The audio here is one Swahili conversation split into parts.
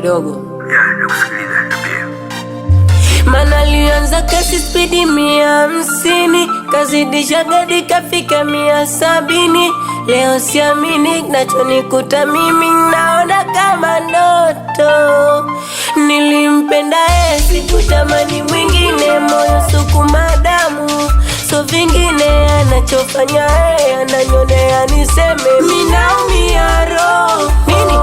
kidogo. Ya, nakusikiliza, niambie. Mana alianza kasi spidi 150, kazidisha gadi kafika 170. Leo siamini nachonikuta mimi, naona kama ndoto. Nilimpenda yeye, sikutamani mwingine, moyo sukuma damu, so vingine anachofanya yeye ananyonea, niseme minaumia roho nini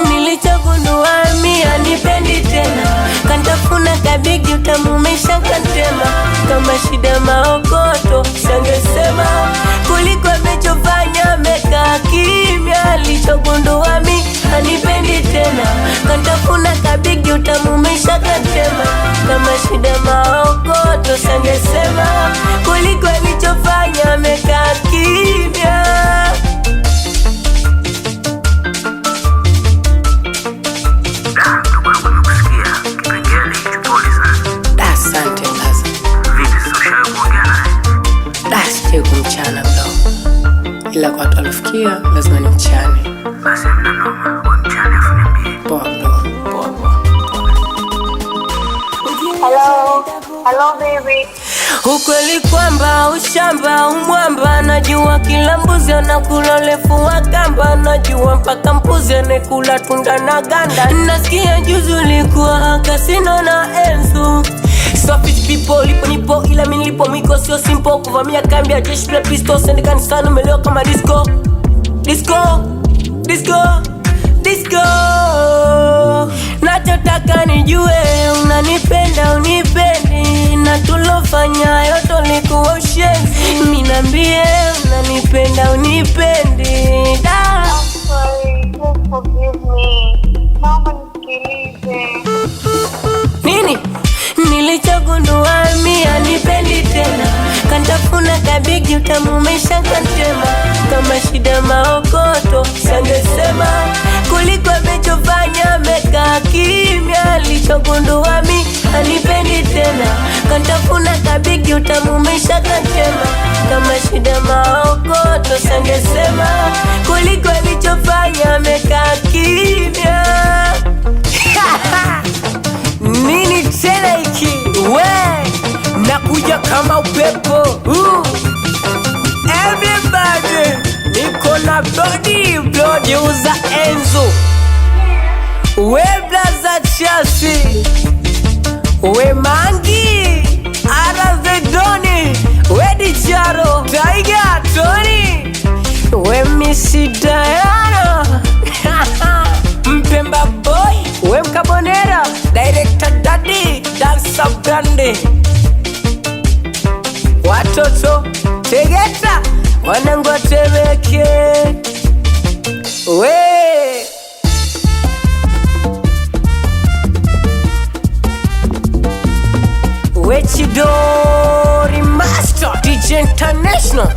nilichogundua mi anipendi tena, kantafuna kabigi utamumesha kantema, kama shida maokoto sangesema, kuliko amechofanya amekaa kimya. Alichogundua mi anipendi tena, kantafuna kabigi utamumesha kantema, kama shida maokoto sangesema, kuliko alichofanya amekaa kimya. Da, mdogo wangu nimekusikia. Kipengele hicho, pole sana. Asante blaza. Vipi sasa, ushawahi kuongea naye? Da, sijai kumchana bro, ila kwa watu walofikia lazima ni mchane. Basi hamna noma, wewe mchane afu niambie. Poa bro, poa poa. Hello. Hello, baby. Ukweli kwamba ushamba umwamba, najua kila mbuzi anakula urefu wa kamba, najua mpaka mbuzi anekula tunda na ganda. Nasikia juzi ulikuwa kasino na Enzu. Soft people lipo nipo, ila mimi nilipo mwiko sio simple, kuvamia kambi ya jeshi bila pistol, send kanisani umelewa kama disco disco disco disco. Nachotaka nijue unanipenda unipendi, na tulofanya yote ulikuwa ushenzi. Minambie unanipenda unipendi da. I'm sorry. Please forgive me. Naomba nisikilize. Nini nilichogundua mi anipendi tena, kantafuna kabigi utamumesha kantema, kama shida maokoto sangesema, kuliko amechofanya amekaa kimya. Alichogundua mi anipendi tena, kantafuna kabigi utamumesha kantema, kama shida maokoto sangesema, kuliko alichofanya amekaa kimya. Nini tena hiki we, nakuja kama upepo. Everybody, niko na body producer Enzo, we blaza Chelsea, we Mangi Arazedoni, we Dicharo Tiger Tony, we Missy Diana Mpemba boy, we Mkabonera, Director Daddy, Dancer Brandy, watoto Tegeta, wanangu wa Temeke, we Wechidori Master DJ International.